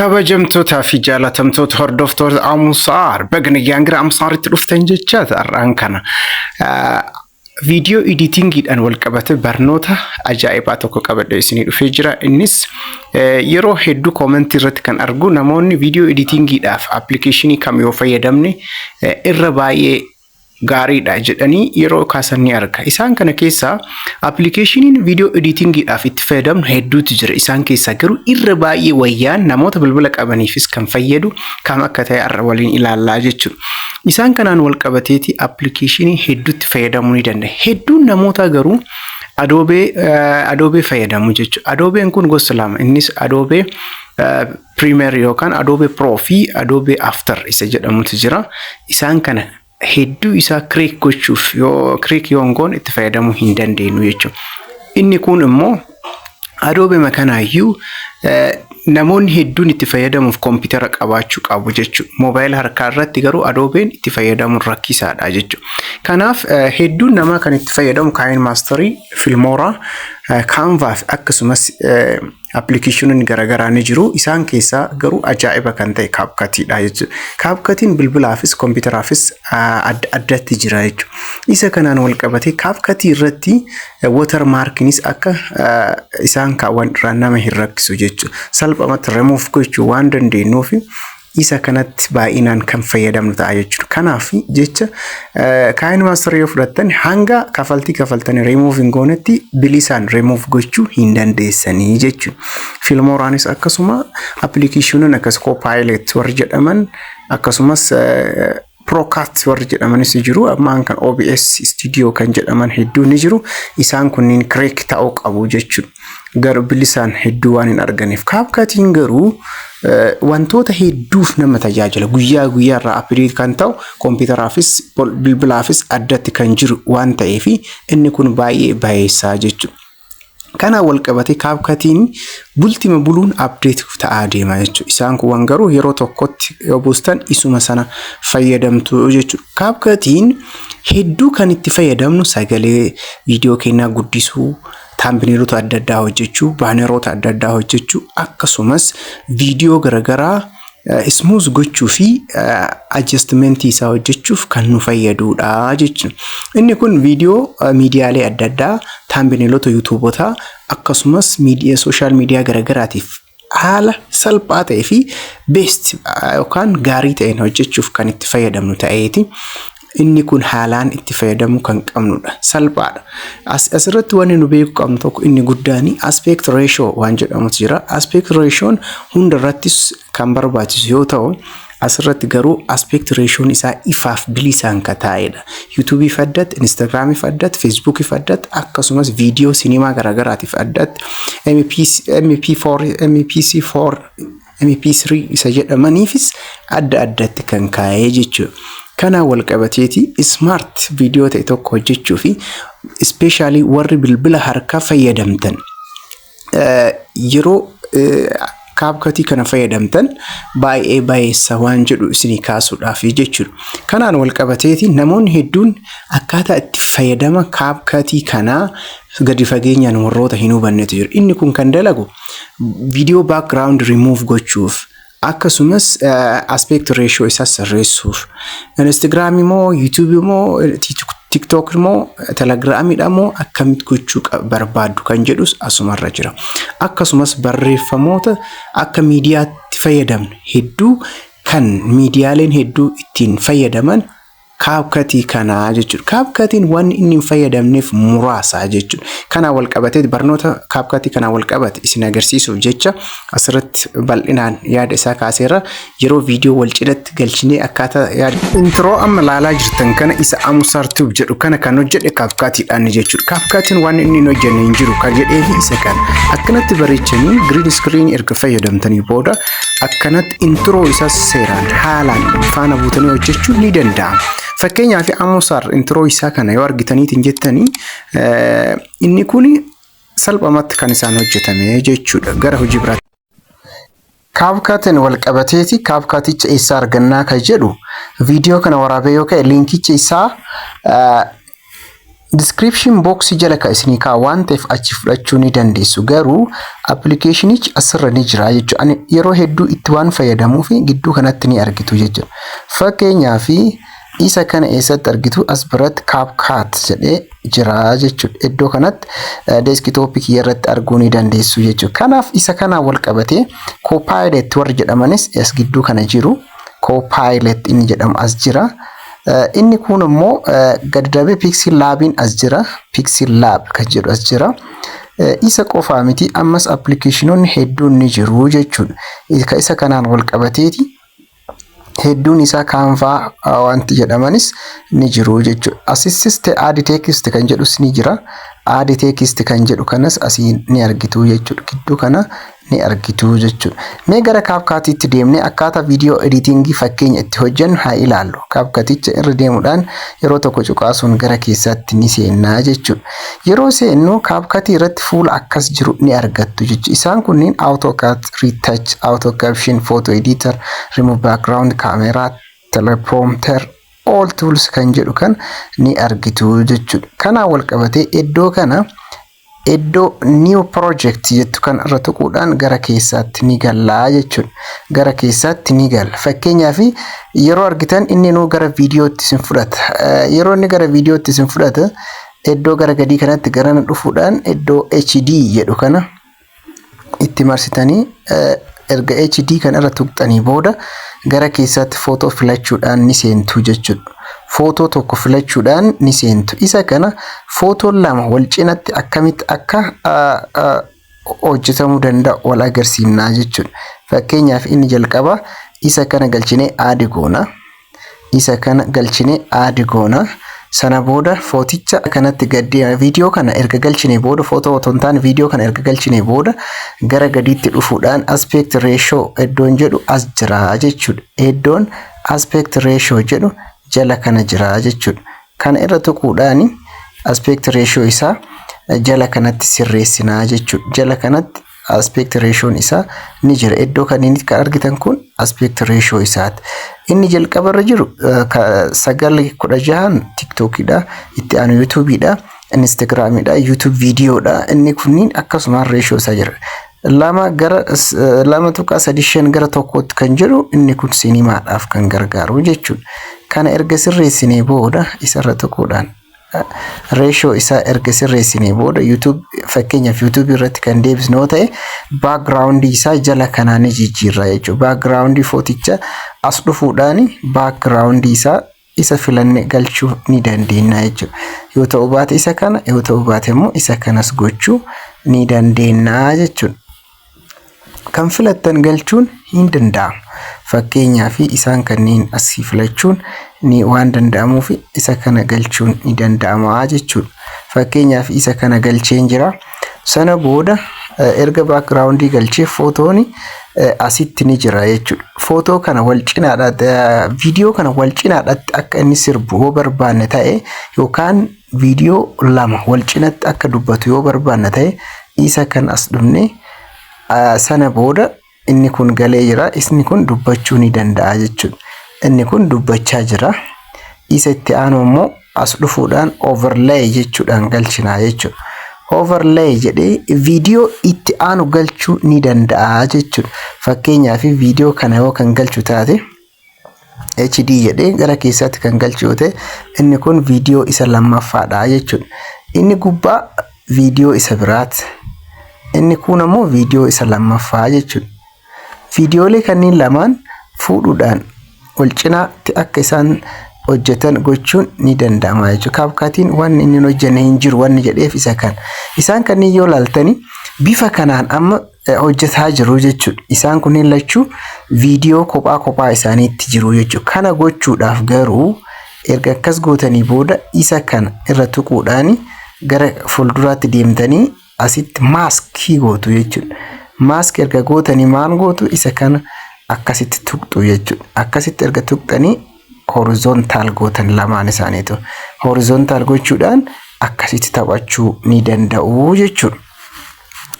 Kabajamtootaa fi jaalatamtoota hordoftoota Amusaar, baga nagaan gara Amusaaritti dhuftan jechaa har'aan kana. Viidiyoo editingiidhaan wal qabate barnoota ajaa'ibaa tokko qabadhe isinii dhufee jira. Innis yeroo hedduu commentii irratti kan argu, namoonni viidiyoo editingiidhaaf appilikeeshinii kam yoo fayyadamne irra baay'ee gaariidha jedhanii yeroo kaasan ni arga. Isaan kana keessaa appilikeeshiniin viidiyoo editingiidhaaf itti fayyadamnu hedduutu jira. Isaan keessaa garuu irra baay'ee wayyaan namoota bilbila qabaniifis kan fayyadu kam akka ta'e har'a waliin ilaallaa jechuudha. Isaan kanaan wal qabateeti appilikeeshinii hedduutti fayyadamuu ni danda'a. Hedduun namootaa garuu Adobe fayyadamu jechuudha. Adoobeen kun gosa lama. Innis Adobe Premiere yookaan Adobe Pro fi Adobe After isa jedhamutu jira. Isaan kana hedduu isaa crack gochuuf yoo crack yoo hin goone itti fayyadamuu hin dandeenyu jechuudha. Inni kun immoo Adobe makanaayyuu namoonni hedduun itti fayyadamuuf koompitara qabaachuu qabu jechuudha. Moobaayila harkaa irratti garuu Adoobeen itti fayyadamuun rakkisaadha jechuudha. Kanaaf hedduun namaa kan itti fayyadamu KineMasterii, Filmora, Canva fi akkasumas appilikeeshinoonni garaagaraa ni jiru. Isaan keessaa garuu ajaa'iba kan ta'e CapCutiidha jechuudha. CapCutiin bilbilaafis koompitaraafis adda addatti jira jechuudha. Isa kanaan wal qabatee CapCutii irratti watermarkiinis akka isaan kaawwan irraa nama hin rakkisu jechuudha. Salphumatti remove gochuu waan dandeenyuuf isa kanatti baay'inaan kan fayyadamnu ta'a jechuudha. Kanaaf jecha KineMasterii yoo fudhattan hanga kafaltii kafaltanii remove hin goonetti bilisaan remove gochuu hin dandeessanii jechuudha. Filmoraanis akkasuma, appilikeeshinoon akkas Copilot warri jedhaman, akkasumas ProCut warri jedhamanis jiru. Ammaan kan OBS Studio kan jedhaman hedduu ni jiru. Isaan kunniin crack ta'uu qabu jechuudha. Garuu bilisaan hedduu waan hin arganiif. CapCutiin garuu wantoota hedduuf nama tajaajila. Guyyaa guyyaarraa update kan ta'u, koompitaraafis bilbilaafis addatti kan jiru waan ta'eef inni kun baay'ee bayeessaa jechuudha. Kanaan wal qabatee CapCutiin bultima buluun update ta'aa deema jechuudha. Isaan kun garuu yeroo tokkotti yoo buustan isuma sana fayyadamtu jechuudha. CapCutiin hedduu kan itti fayyadamnu sagalee viidiyoo keenyaa guddisuu, thumbnailota adda addaa hojjechuu, banneroota adda addaa hojjechuu, akkasumas viidiyoo garaagaraa smooth gochuu fi adjustmentii isaa hojjechuuf kan nu fayyadudha jechuudha. Inni kun viidiyoo miidiyaalee adda addaa, thumbnailota YouTubootaa, akkasumas miidiyaa social media garaagaraatiif haala salphaa ta'ee fi best yookaan gaarii ta'een hojjechuuf kan itti fayyadamnu ta'eeti. Inni kun haalaan itti fayyadamuu kan qabnudha. Salphaadha. Asirratti wanni nu beekuu qabnu tokko inni guddaan aspect ratio waan jedhamutu jira. Aspect ratioon hunda irrattis kan barbaachisu yoo ta'u, asirratti garuu aspect ratioon isaa ifaaf bilisaan kan taa'edha. YouTubeiif addatti, Instagramiif addatti, Facebookiif addatti, akkasumas viidiyoo sinimaa garaagaraatiif addatti MP4, MPC4, MP3 isa jedhamaniifis adda addatti kan kaa'ee jechuudha. Kanaan wal qabateeti smart viidiyoo ta'e tokko hojjechuu fi especially warri bilbila harkaa fayyadamtan yeroo CapCutii kana fayyadamtan baay'ee bayeessa waan jedhu isinii kaasuudhaaf jechuudha. Kanaan wal qabateeti namoonni hedduun akkaataa itti fayyadama CapCutii kanaa gadi fageenyaan warroota hin hubannetu jiru. Inni kun kan dalagu viidiyoo background remove gochuuf, akkasumas aspect ratio isaa sirreessuuf, Instagramii moo YouTubeii moo TikTok moo Telegramiidha moo akkamitti gochuu barbaaddu kan jedhus asumarra jira. Akkasumas barreeffamoota akka miidiyaatti fayyadamnu hedduu kan miidiyaaleen hedduu ittiin fayyadaman CapCutii kanaa jechuudha. CapCutiin wanni inni hin fayyadamneef muraasa jechuudha. Kanaan wal qabatee barnoota CapCutii kanaan wal qabate isin agarsiisuuf jecha asirratti bal'inaan yaada isaa kaaseera. Yeroo viidiyoo wal cidhatti galchinee akkaataa yaada. Intro amma ilaalaa jirtan kana, isa Amusaar Tube jedhu kana, kan hojjedhe CapCutiidhaan jechuudha. CapCutiin waan inni hin hojjenne hin jiru kan jedhee fi isa kana. Akkanatti bareechanii green screen erga fayyadamtanii booda akkanatti intro isaas seeraan haalaan faana buutanii hojjechuun ni danda'ama. Fakkeenyaaf Amusaar intro isaa kana yoo argitaniitiin jettanii, inni kun salphumatti kan isaan hojjetame jechuudha. Gara hojii biraatti. CapCutiin wal qabateeti CapCuticha eessaa argannaa kan jedhu viidiyoo kana waraabee yoo ka'e linkicha isaa Description box jala kan isinii kaa'u waan ta'eef achi fudhachuu ni dandeessu. Garuu appilikeeshinichi asirra ni jira jechuudha. Ani yeroo hedduu itti waan fayyadamuuf gidduu kanatti ni argitu jechuudha. Fakkeenyaaf, isa kana eessatti argitu? As biratti CapCut jedhee jira jechuudha. Iddoo kanatti desktopii kiyya irratti arguu ni dandeessu jechuudha. Kanaaf isa kanaan wal qabatee Copilot warri jedhamanis as gidduu kana jiru. Copilot inni jedhamu as jira. Inni kun immoo gadi darbee Pixel Labiin as jira. Pixel Lab kan jedhu as jira. Isa qofaa miti, ammas appilikeeshinoonni hedduun ni jiru jechuudha. Isa kanaan wal qabateeti hedduun isaa Canva wanti jedhamanis ni jiru jechuudha. Asistis add text kan jedhus ni jira. Add text kan jedhu kanas asii ni argitu jechuudha. Gidduu kana ni argitu jechuudha. Mee gara CapCutiitti deemnee akkaataa viidiyoo editingii fakkeenya itti hojjennu haa ilaallu. CapCuticha irra deemuudhaan yeroo tokko cuqaasuun gara keessaatti ni seennaa jechuudha. Yeroo seennu CapCutii irratti fuula akkas jiru ni argattu jechuudha. Isaan kunniin AutoCut, Retouch, Auto Caption, Photo Editor, Remove Background, Camera, Teleprompter, All Tools kan jedhu kan ni argitu jechuudha. Kanaan wal qabatee iddoo kana, iddoo New Project jettu kan irra tuquudhaan gara keessaatti ni gallaa jechuudha. Gara keessaatti ni galla. Fakkeenyaaf, yeroo argitan inni nuu gara viidiyootti isin fudhata. Yeroo inni gara viidiyootti isin fudhata, iddoo gara gadii kanatti garana dhufuudhaan iddoo HD jedhu kana itti marsitanii, erga HD kan irra tuqxanii booda gara keessaatti footoo filachuudhaan ni seentu jechuudha. Footoo tokko filachuudhaan ni seentu. Isa kana footoon lama wal cinatti akkamitti akka hojjetamuu danda'u wal agarsiifnaa jechuudha. Fakkeenyaaf, inni jalqaba isa kana galchinee add goona. Isa kana galchinee add goona. Sana booda footicha kanatti gaddi viidiyoo kana erga galchinee booda, footoo otoo hin taane viidiyoo kana erga galchinee booda, gara gadiitti dhufuudhaan aspect ratio iddoon jedhu as jira jechuudha. Iddoon aspect ratio jedhu jala kana jira jechuudha. Kana irra tuquudhaan aspect ratio isaa jala kanatti sirreessinaa jechuudha. Jala kanatti aspect ratioon isaa ni jira. Iddoo kanneen kan argitan kun aspect ratio isaati. Inni jalqabarra jiru 9:16 TikTokiidha. Itti aanu YouTubeiidha. Instagramiidha. YouTube viidiyoodha. Inni kunniin akkasumaan ratio isaa jira. 2 gara 2.35 gara 1tti kan jedhu inni kun siinimaadhaaf kan gargaaru jechuudha. Kana erga sirreessinee booda, isarra tuquudhaan ratio isaa erga sirreessinee booda, YouTube, fakkeenyaaf YouTube irratti kan deebisnu yoo ta'e, background isaa jala kanaa ni jijjiirra jechuudha. Background footicha as dhufuudhaan background isaa isa filanne galchuu ni dandeenya jechuudha. Yoo ta'u baate isa kana, yoo ta'u baate immoo isa kanas gochuu ni dandeenya jechuudha. Kan filattan galchuun hin danda'amu. Fakkeenyaaf, isaan kanneen asii filachuun ni waan danda'amuuf isa kana galchuun ni danda'ama jechuudha. Fakkeenyaaf, isa kana galcheen jira. Sana booda erga backgroundii galchee footoon asitti ni jira jechuudha. Footoo kana wal cinaadhaatti, viidiyoo kana wal cinaadhaatti akka inni sirbu yoo barbaanne ta'e, yookaan viidiyoo lama wal cinatti akka dubbatu yoo barbaanne ta'e, isa kan as dhufne sana booda inni kun galee jira. Inni kun dubbachuu ni danda'a jechuudha. Inni kun dubbachaa jira. Isa itti aanu immoo as dhufuudhaan overlay jechuudhaan galchinaa jechuudha. Overlay jedhee viidiyoo itti aanu galchuu ni danda'a jechuudha. Fakkeenyaaf, viidiyoo kana yoo kan galchu taate, HD jedhee gara keessaatti kan galchu yoo ta'e, inni kun viidiyoo isa lammaffaadha jechuudha. Inni gubbaa viidiyoo isa biraati. Inni kun ammoo viidiyoo isa lammaffaa jechuudha. Viidiyoolee kanneen lamaan fuudhuudhaan wal cinaatti akka isaan hojjetan gochuun ni danda'ama jechuudha. CapCutiin wanni inni hin hojjenne hin jiru wanni jedheef isa kana. Isaan kanneen yoo ilaaltani bifa kanaan amma hojjetaa jiru jechuudha. Isaan kunneen lachuu viidiyoo kophaa kophaa isaaniitti jiru jechuudha. Kana gochuudhaaf garuu erga akkas gootanii booda isa kana irra tuquudhaan gara fuulduraatti deemtanii asitti maskii gootu jechuudha. Mask erga gootanii maal gootu? Isa kana akkasitti tuqxu jechuudha. Akkasitti erga tuqxanii horizontal gootan lamaan isaaniitu. Horizontal gochuudhaan akkasitti taphachuu ni danda'u jechuudha.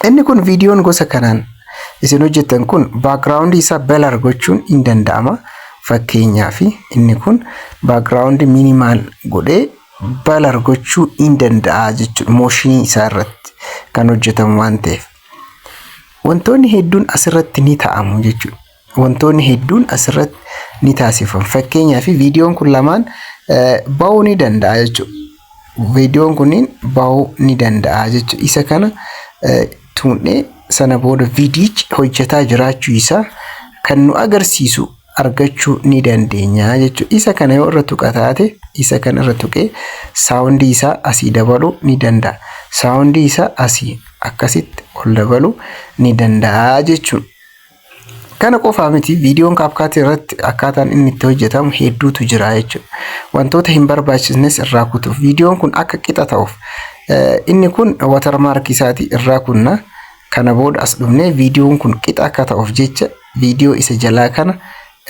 Inni kun viidiyoon gosa kanaan isin hojjettan kun background isaa blur gochuun hin danda'ama. Fakkeenyaaf, inni kun background minimal godhee Blur gochuu hin danda'a jechuudha, motion isaa irratti kan hojjetamu waan ta'eef. Wantoonni hedduun asirratti ni ta'amu jechuudha. Wantoonni hedduun asirratti ni taasifamu. Fakkeenyaaf, viidiyoon kun lamaan ba'uu ni danda'a jechuudha. Viidiyoon kunniin ba'uu ni danda'a jechuudha. Isa kana tuunnee sana booda viidiyichi hojjetaa jiraachuu isaa kan nu agarsiisu argachuu ni dandeenya jechuudha. Isa kana yoo irra tuqa taate, isa kana irra tuqee sound isaa asii dabaluu ni danda'a. Sound isaa asii akkasitti ol dabaluu ni danda'a jechuudha. Kana qofaa miti, viidiyoon CapCut irratti akkaataan inni itti hojjetamu hedduutu jira jechuudha. Wantoota hin barbaachisnes irraa kutuuf, viidiyoon kun akka qixa ta'uuf, inni kun watermark isaati irraa kunna. Kana booda as dhufnee viidiyoon kun qixa akka ta'uuf jecha viidiyoo isa jalaa kana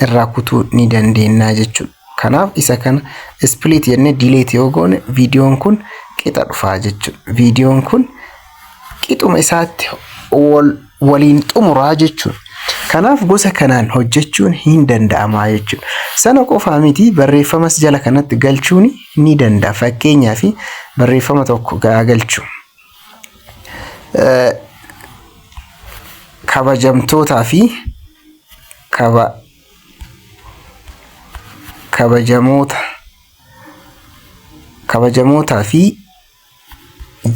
irraa kutuu ni dandeenya jechuudha. Kanaaf isa kana split jennee delete yoo goone, viidiyoon kun qixa dhufaa jechuudha. Viidiyoon kun qixuma isaatti waliin xumuraa jechuudha. Kanaaf gosa kanaan hojjechuun hin danda'ama jechuudha. Sana qofaa miti, barreeffamas jala kanatti galchuun ni danda'a. Fakkeenyaaf, barreeffama tokko gaa galchu. Kabajamtootaa fi kabajamoota, kabajamootaa fi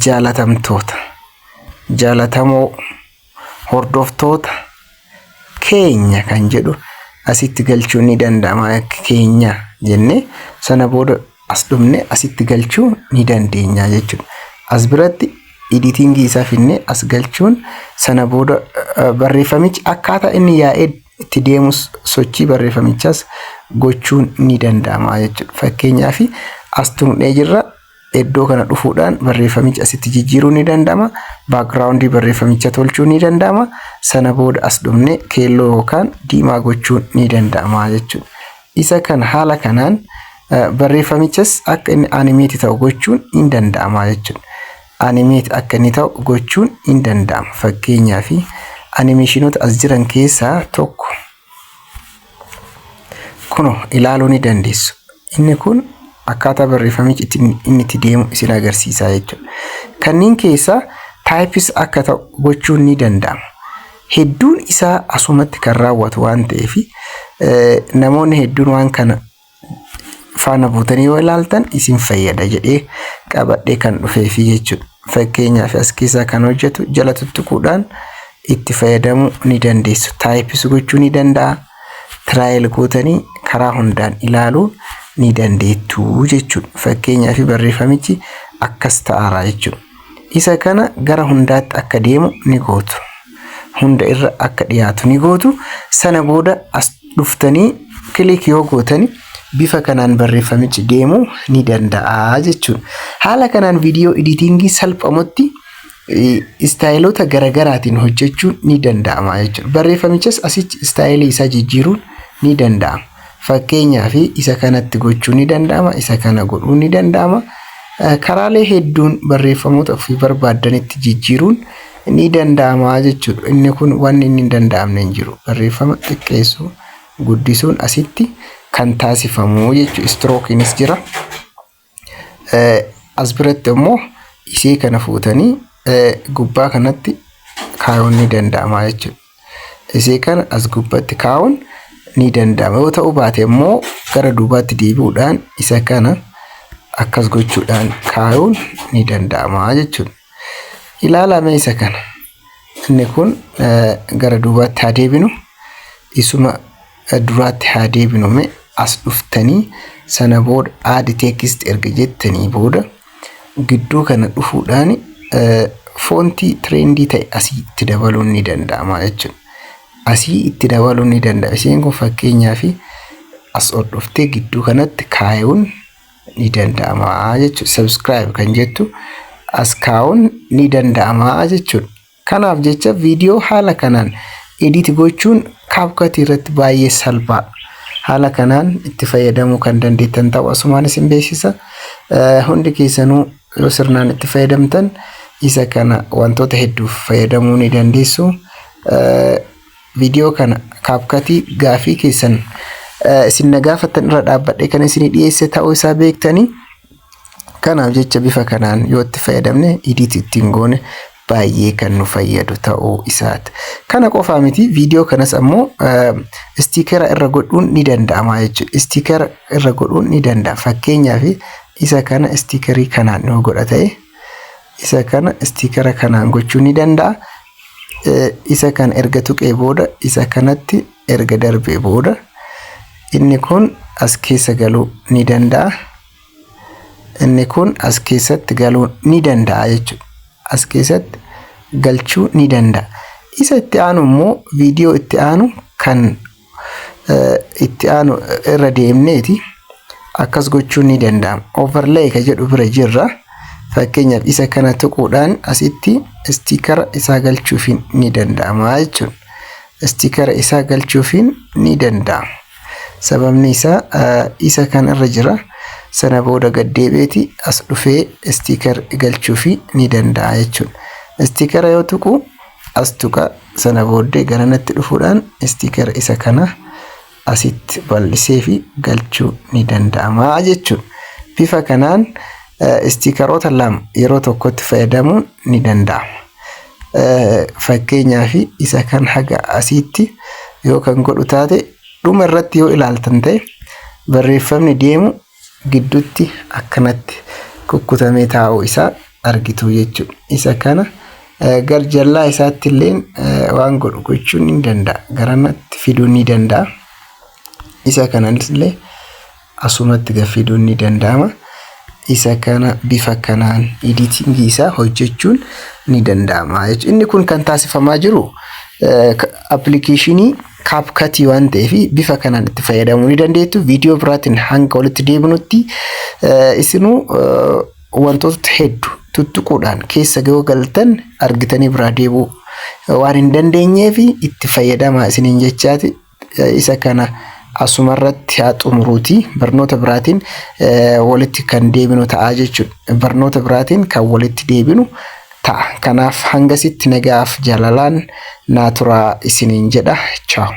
jaalatamtoota, jaalatamoo hordoftoota keenya kan jedhu asitti galchuun ni danda'ama. Keenya jennee sana booda as dhufne asitti galchuu ni dandeenya jechuudha. As biratti editing isaa finnee as galchuun sana booda barreeffamichi akkaataa inni yaa'ee itti deemus, sochii barreeffamichaas gochuun ni danda'ama jechuudha. Fakkeenyaaf, as tuqnee jirra, iddoo kana dhufuudhaan barreeffamicha asitti jijjiiruu ni danda'ama. Background barreeffamicha tolchuu ni danda'ama. Sana booda as dhufnee keelloo yookaan diimaa gochuun ni danda'ama jechuudha. Isa kana haala kanaan barreeffamichas akka inni animate ta'u gochuun ni danda'ama jechuudha. Animate akka inni ta'u gochuun ni danda'ama. Fakkeenyaaf, animationoota as jiran keessaa tokko kunoo ilaaluu ni dandeessu. Inni kun akkaataa barreeffamichi inni itti deemu isin agarsiisa jechuudha. Kanneen keessaa typeis akka ta'u gochuun ni danda'ama. Hedduun isaa asumatti kan raawwatu waan ta'eef, namoonni hedduun waan kana faana buutanii yoo ilaaltan isin fayyada jedhee qabadhee kan dhufeefi jechuudha. Fakkeenyaaf, as keessaa kan hojjetu jala tuttuquudhaan itti fayyadamuu ni dandeessu. Typeis gochuu ni danda'a. Trial gootanii karaa hundaan ilaaluu ni dandeettu jechuudha. Fakkeenyaaf, barreeffamichi akkas ta'aara jechuudha. Isa kana gara hundaatti akka deemu ni gootu. Hunda irra akka dhiyaatu ni gootu. Sana booda as dhuftanii click yoo gootani, bifa kanaan barreeffamichi deemuu ni danda'a jechuudha. Haala kanaan viidiyoo editing salphamutti styleota garaagaraatiin hojjechuun ni danda'ama jechuudha. Barreeffamichas asitti style isaa jijjiiruun ni danda'ama. Fakkeenyaaf, isa kanatti gochuu ni danda'ama, isa kana godhuu ni danda'ama. Karaalee hedduun barreeffamoota ofii barbaaddanitti jijjiiruun ni danda'ama jechuudha. Inni kun wanni inni hin danda'amne hin jiru. Barreeffama xiqqeessuu, guddisuun asitti kan taasifamu jechuudha. Strokeiinis jira. As biratti immoo isee kana fuutanii gubbaa kanatti kaa'uun ni danda'ama jechuudha. Isee kana as gubbatti kaa'uun ni danda'ama. Yoo ta'uu baate immoo gara duubaatti deebi'uudhaan isa kana akkas gochuudhaan kaa'uun ni danda'ama jechuudha. Ilaalame isa kana. Inni kun gara duubaatti haa deebinu. Isuma duraatti haa deebinu mee. As dhuftanii sana booda add text erga jettanii booda, gidduu kana dhufuudhaan font trend ta'e asii itti dabaluun ni danda'ama jechuudha. Asii itti dabaluun ni danda'ama. Isheen kun fakkeenyaaf as ol dhuftee gidduu kanatti kaayuun ni danda'ama jechuudha. Subscribe kan jettu as kaa'uun ni danda'ama jechuudha. Kanaaf jecha viidiyoo haala kanaan edit gochuun CapCut irratti baay'ee salphaadha. Haala kanaan itti fayyadamuu kan dandeettan ta'uu asumaan isin beeksisa. Hundi keessanuu yoo sirnaan itti fayyadamtan, isa kana wantoota hedduuf fayyadamuu ni dandeessu. Viidiyoo kana CapCut gaafii keessan isin na gaafattan irra dhaabbadhee kan isin dhiyeesse ta'uu isaa beektanii. Kanaaf jecha bifa kanaan yoo itti fayyadamne, edit ittiin goone, baay'ee kan nu fayyadu ta'uu isaati. Kana qofaa miti, viidiyoo kanas ammoo stickera irra godhuun ni danda'ama jechuudha. Stickera irra godhuun ni danda'a. Fakkeenyaaf, isa kana stickerii kanaan yoo godha ta'e, isa kana stickera kanaan gochuu ni danda'a. Isa kana erga tuqee booda, isa kanatti erga darbee booda, inni kun as keessa galuu ni danda'a. Inni kun as keessatti galuu ni danda'a jechuudha. As keessatti galchuu ni danda'a. Isa itti aanu immoo, viidiyoo itti aanu kan itti aanu irra deemneeti akkas gochuun ni danda'ama. Overlay ka jedhu bira jirra. Fakkeenyaaf, isa kana tuquudhaan asitti stickera isaa galchuufiin ni danda'ama jechuudha. Stickera isaa galchuufiin ni danda'ama. Sababni isaa isa kan irra jira. Sana booda gaddeebi'eeti as dhufee sticker galchuufi ni danda'a jechuudha. Stickera yoo tuqu, as tuqa, sana booddee garanatti dhufuudhaan stickera isa kana asitti bal'isee fi galchuu ni danda'ama jechuudha. Bifa kanaan stickeroota lama yeroo tokkotti fayyadamuun ni danda'ama. Fakkeenyaaf, isa kan haga asitti yoo kan godhu taate, dhuma irratti yoo ilaaltan ta'e, barreeffamni deemu gidduutti akkanatti kukkutamee taa'uu isaa argitu jechuudha. Isa kana gar jallaa isaatti illee waan godhu gochuun ni danda'a. Garanatti fiduu ni danda'a. Isa kanallee asumatti gad fiduun ni danda'ama. Isa kana bifa kanaan editingii isaa hojjechuun ni danda'ama jechuudha. Inni kun kan taasifamaa jiru appilikeeshinii CapCutii waan ta'eef, bifa kanaan itti fayyadamuu ni dandeettu. Viidiyoo biraatiin hanga walitti deebinutti, isinuu wantoota hedduu tuttuquudhaan keessa yoo galtan argitanii biraa deebi'uu waan hin dandeenyeef, itti fayyadamaa isiniin jechaati. Isa kana asumarratti haa xumuruuti, barnoota biraatiin walitti kan deebinu ta'a jechuudha. Barnoota biraatiin kan walitti deebinu ta'a. Kanaaf hangasitti nagaaf jaalalaan naa turaa isiniin jedha. Ciao.